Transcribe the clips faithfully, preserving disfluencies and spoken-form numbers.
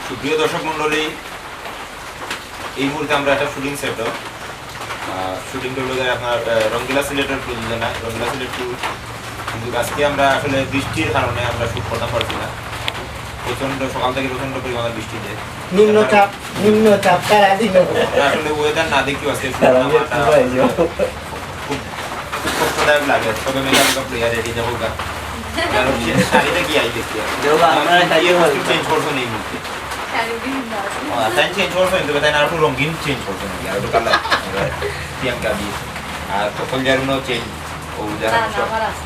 সুপ্রিয় দর্শক মণ্ডলী, এই মুহূর্তে আমরা একটা শুটিং সেট, শুটিংটা হলো গিয়ে আপনার আহ, রঙ্গিলা সিলেটের প্রযোজনা, রঙ্গিলা সিলেট টু। কিন্তু আজকে আমরা আসলে বৃষ্টির কারণে আমরা শুট করতে পারছি না। প্রচণ্ড, সকাল থেকে প্রচণ্ড পরিমাণে বৃষ্টি দেয়। নিম্নচাপ, নিম্নচাপ, তারা দিন। আমরা আসলে ওয়েদার না দেখি আজকে শুট করতে পারছি না। খুব কষ্টদায়ক লাগে। সবে মেকআপ টেকআপ লইয়া রেডি যাবো গা। কারণ সে শাড়িটা কি আই দেখি আর। দেখো, আপনারা শাড়ি চেঞ্জ করছো নেই মুখে। শাড়ি বিভিন্ন আছে। হ্যাঁ, তাই চেঞ্জ করছো কিন্তু তাই না, একটু রঙিন চেঞ্জ করছো নাকি? আর একটু কালার। প্রিয়াঙ্কা দি। আর তো কলজারুনও চেঞ্জ। ও যারা না, না, সব আমার আছে।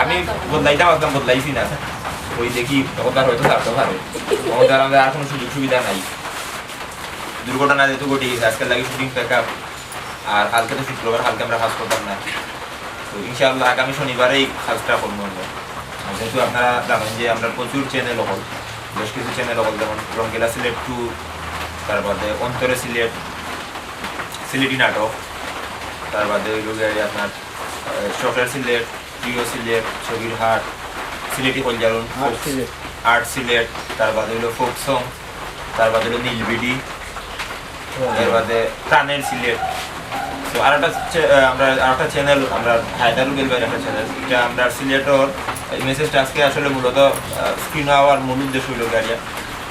আমি আমার তো বদলাইতাম আসলাম, বদলাইছি না। ওই দেখি, তখন তার হয়তো ছাড়তে পারে। তখন তার আমাদের আর কোনো সুযোগ সুবিধা নাই। দুর্ঘটনা যেহেতু ঘটে গেছে, আজকাল লাগে শুটিং প্যাক আপ। আর কালকে তো শুক্রবার, কালকে আমরা কাজ করতাম না। তো ইনশাআল্লাহ আগামী শনিবারেই কাজটা করবো আমরা। আর যেহেতু আপনারা জানেন যে আমরা প্রচুর চ্যানেল হল, বেশ কিছু চ্যানেল হল, যেমন রঙ্গিলা সিলেট টু, তার বাদে অন্তরে সিলেট, সিলেটি নাটক, তার বাদে ওই লোক আপনার আহ, শখের সিলেট, প্রিয় সিলেট, ছবির হাট, সিলেটি কলজারুন, আর্ট সিলেট। আর্ট সিলেট, তার বাদে হইলো ফোক সং, তার বাদে হইলো নীলবিডি, এর বাদে প্রাণের সিলেট। তো আর একটা চে-, আহ, আমরা আর একটা চ্যানেল, আমরা হায়দার রুবেল ভাইয়ের একটা চ্যানেল, এটা আমরা সিলেটর এই মেসেজটা আজকে আসলে মূলত স্ক্রিন আওয়ার মূল উদ্দেশ্য হইলো গাড়িয়া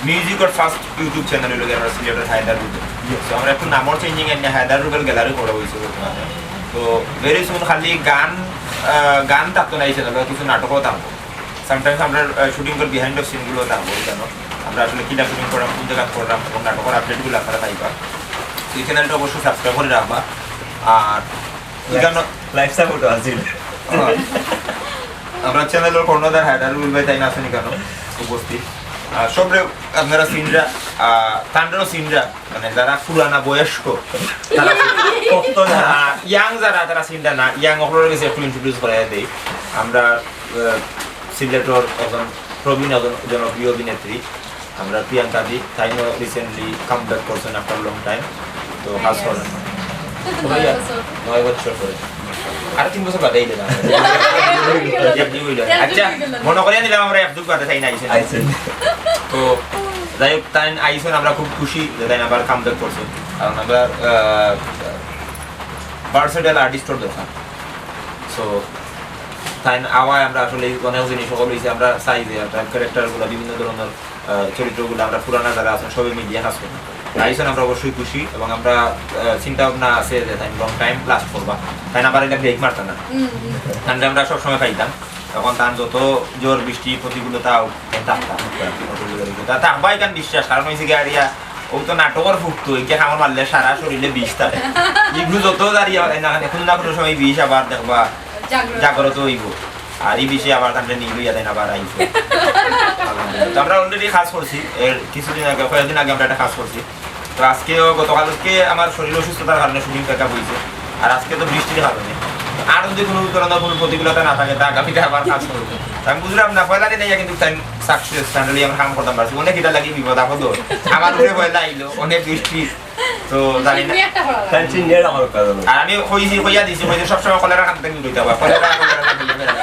মিউজিকর ফার্স্ট ইউটিউব চ্যানেল হইলো গিয়া আমরা সিলেটের হায়দার রুবেল। তো আমরা একটু নামর চেঞ্জিং এনে হায়দার রুবেল গ্যালারি করা হয়েছে বর্তমানে। তো ভেরি সুন খালি গান, আহ, গান থাকতো না এই চ্যানেলে, কিছু নাটকও থাকবো। সামটাইমস আমরা শুটিং করি, বিহাইন্ড অফ সিনগুলো থাকবো কেন, আমরা আসলে কিলা শুটিং করলাম, কোন জায়গা করলাম, কোন নাটকের আপডেটগুলো আপনারা পাইবা। তো এই চ্যানেলটা অবশ্যই সাবস্ক্রাইব করে রাখবা। আর কি গান লাইফ সাপোর্ট আছে। হ্যাঁ। আমরা চ্যানেলের কর্ণধার হায়দার রুবেল ভাই তাই না আছেন কেন উপস্থিত। আর সবরে আপনারা সিনরা, আহ, তানরাও সিনরা, মানে যারা পুরানা বয়স্ক, তারা ভক্ত যারা, ইয়াং যারা, তারা সিনরা না, ইয়াং অকলর গেছে একটু ইন্ট্রোডিউস করাই দেই। আমরা, আহ, সিলেটর একজন প্রবীণ, একজন জনপ্রিয় অভিনেত্রী, আমরা প্রিয়াঙ্কা দি, তাইনও রিসেন্টলি কাম ব্যাক করছেন আফটার লং টাইম। তো কাজ করেন। নয় বছর। নয় বছর পরে। আর তিন বছর বাদে আইলে না। এক যুগ হইল। এক যুগ আচ্ছা, হইল। মনে করিয়া দিলাম আমরা এক যুগ বাদে তাই না আইছেন। আইছেন। তো যাই হোক, তাই আইছেন, আমরা খুব খুশি যে তাই আবার কাম ব্যাক করছেন। কারণ আমরা, আহ, ভার্সেটাইল আর্টিস্টর দরকার। সো, তাই আওয়ায় আমরা আসলে অনেক জিনিস সকল হয়েছে, আমরা চাই যে আমরা ক্যারেক্টারগুলো, বিভিন্ন ধরনের, আহ, চরিত্রগুলো আমরা পুরানা যারা আছেন সবাই মিলিয়ে কাজ করতে। তাই জন্য আমরা অবশ্যই খুশি এবং আমরা, আহ, চিন্তা ভাবনা আছে যে তাই লং টাইম লাস্ট করবা, তাই না আবার এটা ব্রেক মারতা না। হুম, হুম। তাহলে আমরা সবসময় পাইতাম। এখন তার যত ঝড় বৃষ্টি প্রতিকূলতা হোক, তাই থাকতাম। তা থাকবা এখান বিশ্বাস, কারণ হয়েছে কি আর ইয়া, ও তো নাটকের ভুক্ত, এই যে কামড় মারলে সারা শরীরে বিষ থাকে। এগুলো যত দাঁড়িয়ে হয় না, কোনো না কোনো সময় বিষ আবার দেখবা জাগ্রত। জাগ্রত হইব। আর এই বিষয়ে আবার তাহলে নিয়ে লইয়া দেন আবার আইসো। তো আমরা অলরেডি কাজ করছি, এর কিছুদিন আগে, কয়েকদিন আগে আমরা একটা কাজ করছি। তো আজকেও, গতকালকে আমার শরীর অসুস্থতার কারণে শুটিং ব্রেক আপ হয়েছে, আর আজকে তো বৃষ্টির কারণে। আর যদি কোনো ধরনের কোনো প্রতিকূলতা না থাকে, তা আগামীতে আবার কাজ করবো। তো আমি বুঝলাম না, পয়লা দিন আইয়া কিন্তু তাই সাকসেস ফাইনালি আমরা কাম করতাম পারছি। অনেক এটা লাগি বিপদ আপদ, আমার উপরে পয়লা আইলো, অনেক বৃষ্টি। তো জানি না। চিংড়ি একটা করা লাগে। তাই চিংড়ি একটা করা লাগে। আর আমি কইছি, কইয়া দিছি, কইছি সবসময় কলেরা খান থেকে দূরে থাকবা। Cholera, cholera, cholera, cholera.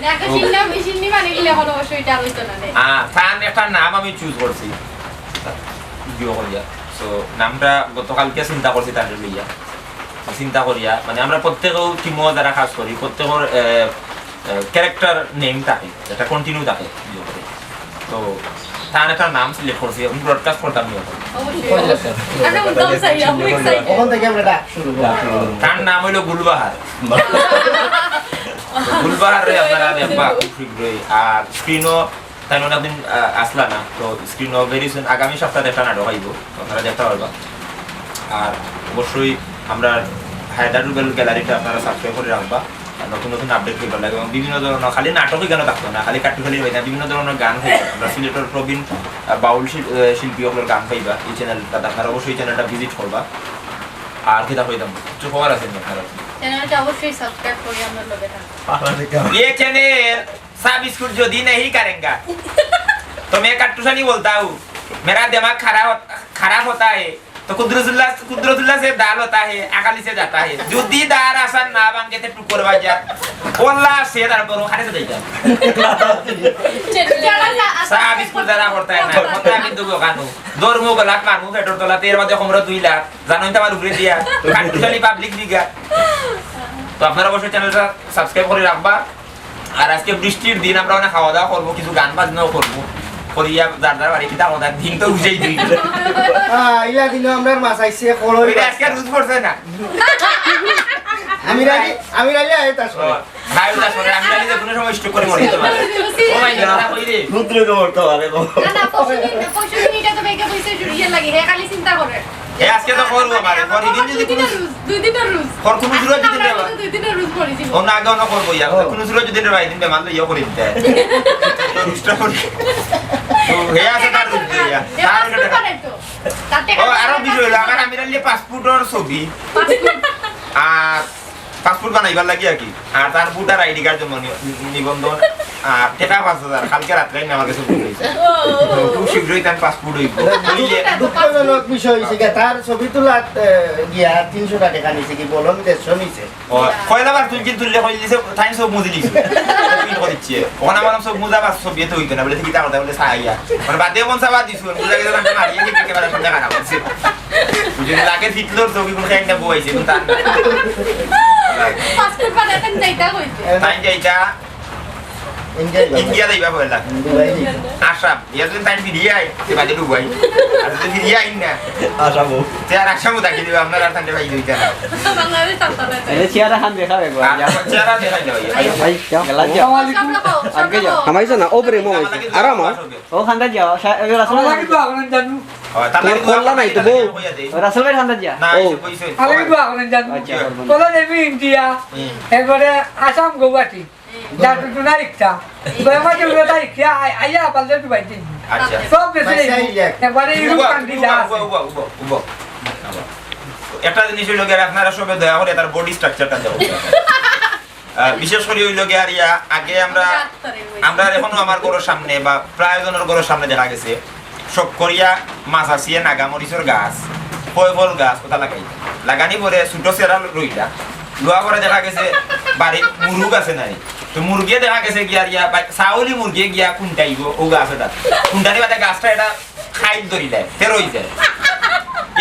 দেখো, ও। চিংড়ি, আমি চিংড়ি মানে গেলে কোনো অসুবিধা হইতো না রে। আহ, তার একটা নাম আমি চুজ করছি। ভিডিও করিয়া। So, নামটা গতকালকে চিন্তা করছি তার লইয়া। তো চিন্তা করিয়া, মানে আমরা প্রত্যেকেও টিমও যারা কাজ করি, প্রত্যেকের, আহ, আহ, ক্যারেক্টার নেম থাকে, এটা কন্টিনিউ থাকে, ইয়ে করে। তো তার একটা নাম সিলেক্ট করছি, আমি ব্রডকাস্ট করতাম নি এখন। অবশ্যই, অবশ্যই। আচ্ছা, উদ্যম চাই, আমি এক্সাইটেড। ওখান থেকে আমরা ডাক শুরু করবো। তার নাম হইলো গুলবাহার। গুলবাহার রে আপনারা দেখবা খুব শীঘ্রই। আর স্ক্রিনও তাই অনেকদিন, আহ, আসলা না, তো স্ক্রিনও ভেরি সুন আগামী সপ্তাহে একটা নাটক আইব, আপনারা দেখতে পারবা। আর অবশ্যই আমরা হায়দার রুবেল গ্যালারিটা আপনারা সাবস্ক্রাইব করে রাখবা। আর নতুন নতুন আপডেট পেপার লাগে এবং বিভিন্ন ধরনের খালি নাটকই কেন থাকতো না, খালি কাট্টুশালি হয় না, বিভিন্ন ধরনের গান হয়। আমরা সিলেটের প্রবীণ, আহ, বাউল শিল-, আহ, শিল্পী সকলের গান পাইবা এই চ্যানেলটা, আপনারা অবশ্যই চ্যানেলটা ভিজিট করবা। আর কিতা কইতাম, কিছু খবর আছে নি আপনারা? চ্যানেলটা অবশ্যই সাবস্ক্রাইব করি, আমরা লগে থাকবো। ये चैनल सब्सक्राइब যদি नहीं करेगा तो मैं कट्टू शा नहीं बोलता हूँ, मेरा दिमाग खराब, खराब होता है। তো কুদরতুল্লাহ, কুদরতুল্লাহ সে দাল হতা হে, আকালি সে জাতা হে। যদি দার আসান না ভাঙ্গে তে টুকর বাজা। ওল্লা সে দার করো, খারে সে দেইতা। চা বিস্কুট দ্বারা করতে হয় না, কথা কিন্তু বোকানো। ধর্ম গলাত মারমু পেটর তলাতে, এর মধ্যে কমরো দুই লাখ। জানোই তো আমার উপরে দিয়া, কাঠুশালী পাবলিক দিগা। তো আপনারা অবশ্যই চ্যানেলটা সাবস্ক্রাইব করে রাখবা। আর আজকে বৃষ্টির দিন, আমরা অনেক খাওয়া দাওয়া করবো, কিছু গান বাজনাও করবো, করিয়া যার যার বাড়ি কিতা খাওয়া দাওয়া দিন তো বুঝেই দিই। হ্যাঁ, ইলা দিনও আমরা মাছ আইছে, খড় ওই যে আজকে রোদ পড়ছে না। আমি রাজি, আমি রাজি আয় তার সঙ্গে। ও, ভাই, ওটা শোনে, আমি জানি যে কোনো সময় স্ট্রোক করে মরে যেতে পারে। ও ভাই, না, না, ওই রে। রুদ্রকে মরতে পারে গো। না, না, পরশু দিন, পরশু দিন এটা তো বেগে বইছে, ইয়ে লাগে, হে খালি চিন্তা করে। এ, আজকে তো করবো আমার, পরশু দিন যদি দুই দিনের কোনো রোজ, দুই দিনের রোজ। পর কোনো জুড়ে যদি আমরা রে ভাই। দুই দিনের রোজ পড়েছি। ও না, আগে অন্য করবো ইয়া, ও। কোনো জুড়ে যদি রে ভাই, দিন বেমার লইয়া করে দিতে। তো রোজটা করি। তো হে আছে তার রোজ দিয়া। এ, তার পাসপোর্ট ওটা বানাই তো। তাতে ও, আরো বিষয় হলো, আমার আমির আলী পাসপোর্টর ছবি। পাসপোর্ট। আর পাসপোর্ট বানাইবার লাগি আর কি। আর তার ভোটার আইডি কার্ড জন্য নি-, নিবন্ধন। আর টেকা পাঁচ হাজার, কালকে রাত্রে আইন আমার কাছে ভোট হইছে। ও, ও, ও। তো খুব শীঘ্রই তার পাসপোর্ট হইব। হইলে দুঃখজনক বিষয় হইছে কি, তার ছবি তোলাত, এ, গিয়া তিনশো টাকা নিছে কি বলন, দেড়শো নিছে। ও, পয়লা বার তুলছিল, তুললে কই দিছে, তাই সব মুজি দিছে। কপি করিছে। ওখানে আমার সব মুজা বাস ছবি তো হইতো না, বলে, "কিতা কথা?" বলে, "সাইয়া।" মানে, বাদে মন সাবা দিছু, বুঝা গেছে, আমি মারিয়ে দিতে ক্যামেরার সামনে খারাপ হইছে। বুঝলি, লাগে হিটলার ছবি কোন একটা বউ আইছে, কিন্তু তার না। পাসপোর্ট বানাইতে যাইতা কইছে। তাই যাইতা ইন্ডিয়া যাইবা। ইন্ডিয়া যাইবা পয়লা। দুবাই যাইবা। আসাম, ইয়া যদি তাই ফিরিয়ে আই, সে বাদে দুবাই। আর যদি ফিরিয়ে আই না, আসামও। তে আর আসামও থাকি দিবা, আপনার আর তাহলে ভাই দুইটা না। বাংলাদেশ থাকতে হবে। এই চেহারা খান দেখাবে একবার। আর চেহারা দেখাই দেওয়া। ভাই, যাও। গেলা যাও। আসসালামু আলাইকুম। আগে যাও। হামাইছো না? ও প্রেম হামাইছো। আরাম। ও খান্দা যাও। সা-, এ রাসেল আমার ভাই লাগে তো এখন জানু। ও, তার তোমার লাগে কল্লা নাই তো, বউ। কইয়া দে। ও রাসেল ভাই খান্দা যা। না, ও। এসে কইছে। আমার লাগে তো এখন জানু। আচ্ছা, বলবো না। বলো দেবী ইন্ডিয়া। হুম। এরপরে আসাম গৌহাটি। যা টুটু না রিক্সা। তো আমার যে উড়ে তাই রিক্সা, আই-, আইয়া পারলে একটু বাইতে। আচ্ছা। সব দেশে পয়সা এই এই এক। একবারে ইউরোপ উবা, কান্ট্রি যা উবা, আছে। উবা, উবা, উবা, উবা। একটা জিনিস হইলো গিয়া, আপনারা সবে দয়া করে তার বডি স্ট্রাকচারটা দেখো। আহ, বিশেষ করে হইলো গিয়া আর ইয়া, আগে আমরা, আমরা এখনো আমার ঘরের সামনে বা প্রায় জনের ঘরের সামনে দেখা গেছে, শখ করিয়া মাছ আসিয়ে নাগা মরিচর গাছ, ফয়ফল গাছ, ওটা লাগাই। লাগানি পরে ছোট সেরা রইলা, লোয়া পরে দেখা গেছে বাড়িত মুরগ আছে নাই, তো মুরগিয়ে দেখা গেছে গিয়া আর ইয়া বা-, চাউলি মুরগিয়ে গিয়া কুন্টাইব ও গাছ ওটা। কুন্টানি বাদে গাছটা এটা খাইল ধরিলায়, তে রই যায়।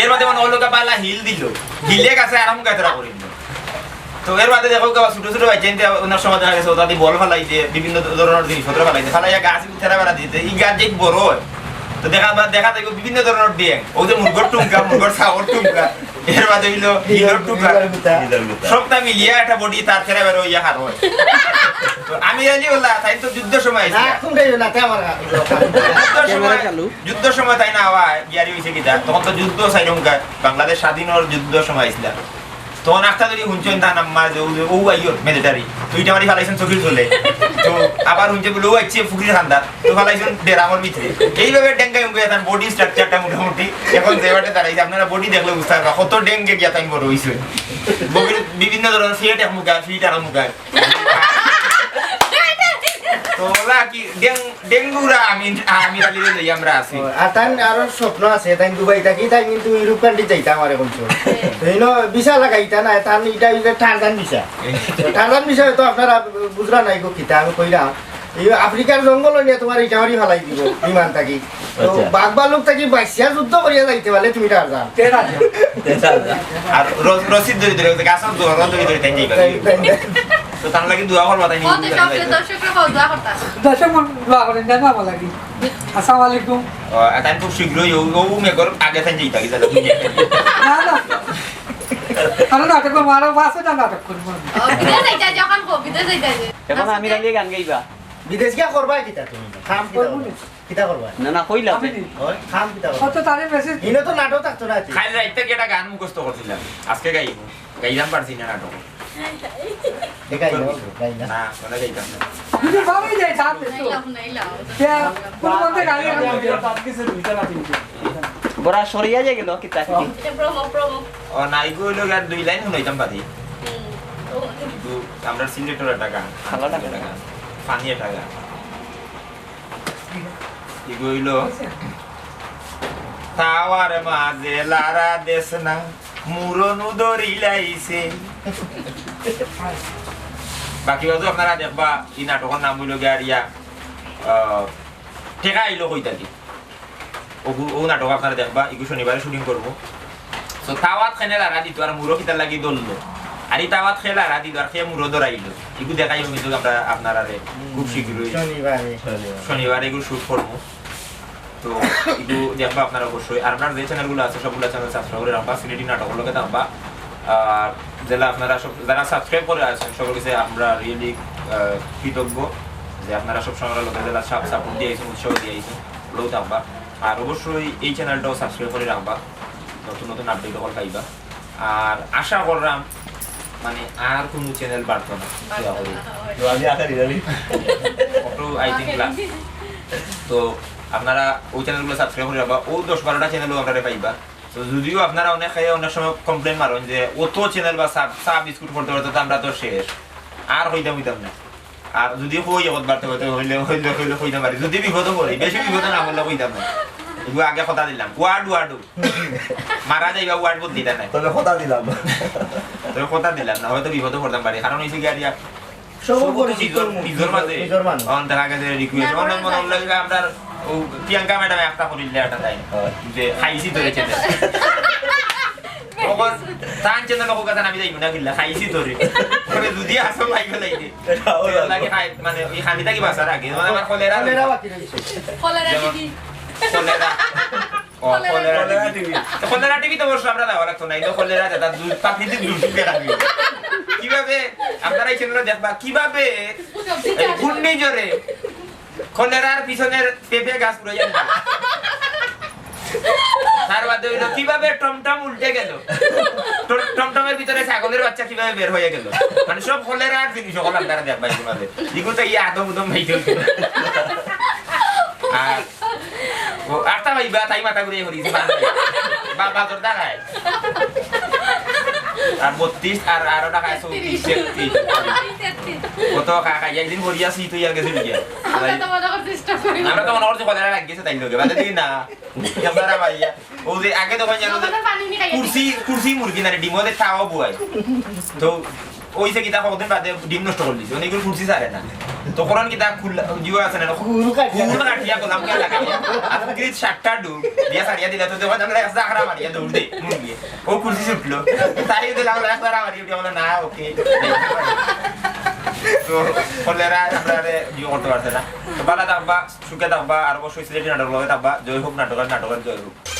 এর বাদে মানে ওলোকা বালা হিল দিল, হিলে গাছে আরাম গাতরা করিল। তো এর বাদে দেখো, আবার ছোট ছোট বাচ্চা ইনতে অনেক সময় দেখা গেছে, ওটা দিয়ে বল ফালাই দিয়ে, বিভিন্ন ধরনের জিনিসপত্র ফালাই দিয়ে, ফালাইয়া গাছ ছেড়া বেড়া দিতে, এই গাছ যে বড় হয়, তো দেখা, দেখা দেখো বিভিন্ন ধরনের ডেং, ওই যে মুরগর টুমকা, মুরগর ছাওর টুমকা, এর বাদে হইলো হিলর টুমকা, হিলর টুমকা। সবটা মিলিয়ে একটা বডি তার ছেড়া বেড়া হইয়া হার হয়। তো আমি জানি বললা, তাই তো যুদ্ধর সময় আইছে। না, এখন যাইও না, তে আমার যুদ্ধর সময়, ক্যামেরা চালু। যুদ্ধর সময় তাই না হওয়া, গিয়ারি হইছে কিতা, তখন তো যুদ্ধ চাইরুমকা, বাংলাদেশ স্বাধীন হওয়ার যুদ্ধর সময় আইছিল। তখন একটা যদি হুনছেন তার নাম মাঝে, ও, ও আইয়ো, মিলিটারি। তো ইটা মারি ফালাইছেন চোখের জলে। তো আবার হুনছে বলে, ও আইছে ফুকরির খান্দার। তো ফালাইছেন ডেরামর ভিতরে। এইভাবে ডেঙ্গাই উঙ্গাই তার বডি স্ট্রাকচারটা মোটামুটি এখন যে বাটে দাঁড়াইছে, আপনারা বডি দেখলে বুঝতে পারবা কত ডেঙ্গে গিয়া তাই বড় হইছে। বডির বিভিন্ন ধরনের ফেট এক মুখা, ফিট আর মুখা। তো ওলা কি ডেং-, ডেঙ্গুরা আমি, আমি আলিরে লই আমরা আছি। ও, আর তান আরো স্বপ্ন আছে, তাই দুবাই থাকি, তাই কিন্তু ইউরোপ কান্ট্রি যাইতা আমারে কইছো। তো ইনো ভিসা লাগাইতা না, তান ইটা হইলে টারজান ভিসা। তো টারজান ভিসা হয়তো আপনারা বুঝরা নাই গো কিতা, আমি কইলাম। এই আফ্রিকার জঙ্গল নিয়ে তোমার ইটা মারি ফালাই দিব বিমান থাকি। তো আচ্ছা। বাঘ ভাল্লুক থাকি বাঁচিয়া যুদ্ধ করিয়া যাইতে পারলে তুমি টারজান। তে টারজান। তে টারজান। আর র-, রশিদ ধরি ধরি, গাছর জোহর ধরি ধরি তাই যাইবা। তাই, তাই, তাই। তো তার লাগি দোয়া করবা তাই নি? ও, তো সব দর্শকরা বল দোয়া করতা। দর্শক মন দোয়া করেন, জানো আমার লাগি। আসসালামু আলাইকুম। ও, আর তাই খুব শীঘ্রই ও, ও মেঘর আগে তাই যাইতা কি জানো? না, না। আরো নাটক করবো, আরো পাঁচশোটা নাটক করবো আমি। ও, বিদেশ যাইতা যে, এখন কো, বিদেশ যাইতা যে। এখন আমি গান গাইবা। বিদেশ গিয়া করবা কিতা তুমি? কাম কিতা করবা? কিতা করবা? না, না, কইলা আমি আপনি। নি। ওই, কাম কিতা করবা? ও তো তারে মেসেজ ইনো তো নাটক থাকতো না আজকে। কাল রাইতে কি একটা গান মুখস্থ করছিলাম। আজকে গাইবো। গাইলাম পারছি না নাটক। দেখাই দাও, গাই না। না, ওটা গাইতাম না। যদি ভালোই যায়, সাথে তো। নাইলাম, নাইলাম। কে, কোনো মতে গালি আমি বড়া সরিয়া যায় গেল, কিতা কিতি। এটা প্রমো, প্রমো। ও, না, এগু হইলো গিয়া দুই লাইন হুনাইতাম পারি। হুম। ও, কিন্তু আমরা সিলেটর একটা গান, ভালো লাগে। একটা গান, ফানি একটা গান। এগু হইলো, তাওয়ার মাঝে লারা দেস না, মুরনু দরিলাইছে। বাকি বাজু আপনারা দেখবা, ই নাটকর নাম অইলো গিয়া আর ইয়া, আহ, টেকা আইলো কই থাকি। ওগু-, ও নাটক আপনারা দেখবা, ইগু শনিবারে shooting করমু। তো তাওয়াত খেনে লারা দিত আর মুরো কিতার লাগি দললো। আর ই তাওয়াত খে লারা দিত আর খে মুরো দরাইলো। ইগু দেখাইমু কিন্তু আমরা আপনারারে খুব শীঘ্রই। শনিবারে। শনিবারে ইগু shoot করমু। তো ইগু দেখবা আপনারা অবশ্যই। আর আপনার যে channel গুলো আছে সবগুলা channel subscribe করি রাখবা, সিলেটি নাটকর লগে থাকবা। আর যেলা আপনারা সব, যারা subscribe করি আছইন, সবর কাছে আমরা really, আহ, কৃতজ্ঞ যে আপনারা সব সময় লগে যেলা সাপ-, support দিয়া আইছইন, উৎসাহ দিয়া আইছইন, লগে থাকবা। আর অবশ্যই এই channel টাও subscribe করি রাখবা, নতুন নতুন update অকল পাইবা। আর আশা কররাম মানে আর কুনু channel বাড়তো না, দোয়া করি। তো আমি আশা করি, আমি। Auto, I think, last। তো আপনারা ওই channel গুলো subscribe করি রাখবা, ও দশ বারোটা channel ও আপনারা পাইবা। তো যদিও আপনারা অনেকে অনেক সময় complain মারইন যে অত channel বা sub, sub scout করতে করতে তো আমরা তো শেষ, আর কইতাম কইতাম না। আর যদি কই একবার বাড়তে বাড়তে হইলে, হইলে, হইলে কইতাম পারি। যদি বিপদে পড়ি, বেশি বিপদে না পড়লে কইতাম না। এগুলো আগে কথা দিলাম। Word, word। মারা যাইবা, word বদলিতা নাই। তবে কথা দিলাম। তবে কথা দিলাম না, হয়তো বিপদে পড়তাম পারি। কারণ হইছে কি আর ইয়া, সব সব তো পরিচিত নিজর, মুখ, নিজর মাঝে। নিজর মানুষ। অন দেখা গেছে request। না, অন মনে হইলো যে আমরা ও প্রিয়াঙ্কা madam একটা করিলে একটা তাই। হয়। যে খাইছি তোরে channel। ওগর তান channel ওগর কথা আমি যাইব না কিল্লা, খাইছি তোরে। ওরে যদি আসো ভাই বলাই দে। লাগে খাই, মানে, ওই খানিটা কি বাঁচার আগে, মানে, আমার কলেরা কলেরা বাকি রয়েছে। কলেরা যেমন টিভি। কলেরা। ও, কলেরা কলেরা টিভি। টিভি। তো কলেরা টিভি তো অবশ্য আমরা দেওয়া লাগতো না, এই তো কলেরা যেটা দু-, প্রাকৃতিক দুর্যোগ দেখা দিবে। কিভাবে, আপনারা এই channel দেখবা, কিভাবে এই ঘূর্ণিঝড়ে কলেরার পিছনের পেঁপে গাছ পুড়ে যাবে। তার বাদে হইলো কিভাবে টমটম উল্টে গেল, টম-, টমটমের ভিতরে ছাগলের বাচ্চা কিভাবে বের হয়ে গেল, মানে সব কলেরার জিনিস সকল আপনারা দেখবা কিভাবে। এগুলো তো ইয়ে আদম উদম ভাই চলছে। আর ও আটটা ভাই বা তাই মাথা ঘুরিয়ে করি, বা, বা, বাজার দেখায়। আর বত্রিশ আর আরো টাকা আছে তেত্রিশ। তেত্রিশ। কত খা-, খাই, একদিন করিয়া আসি, তুই আর গেছিলি গিয়া। আমরা তো মনে করছি stop করি। আমরা তো মনে করছি কলেরা লাগিয়েছে তাই লোকে, বাদে দিই না। আপনারা ভাইয়া, ও যে আগে তখন জানো যে আমাদের পানি নিয়ে খাইয়া কুরসি, কুরসি মুরগি না রে, ডিম ওদের তাও বুয়াই। তো ওই যে কিতা কতদিন বাদে ডিম নষ্ট করে দিছে, অনেকগুলো কুরসি ছাড়ে না। তখন কিতা খুললা, জিও আছে না, কুল কাটিয়া। কুল কাটিয়া গোলাম কে লাগাই। আর গ্রিজ সাতটা ডুব দিয়া ছাড়িয়া দিলে তো তখন আমরা একটা আখড়া মারিয়া দৌড় দে, মুরগি। ও কুরসি ছুটলো। তাই দিলাম, আমরা একবার আমার ইউটিউব বলে, "না, ওকে।" তো কলেরা আমরা ইয়ে করতে পারছে না। তো ভালো থাকবা, সুখে থাকবা, আর অবশ্যই সিলেটি নাটক লগে থাকবা। জয় হোক নাটকের, নাটকের জয় হোক।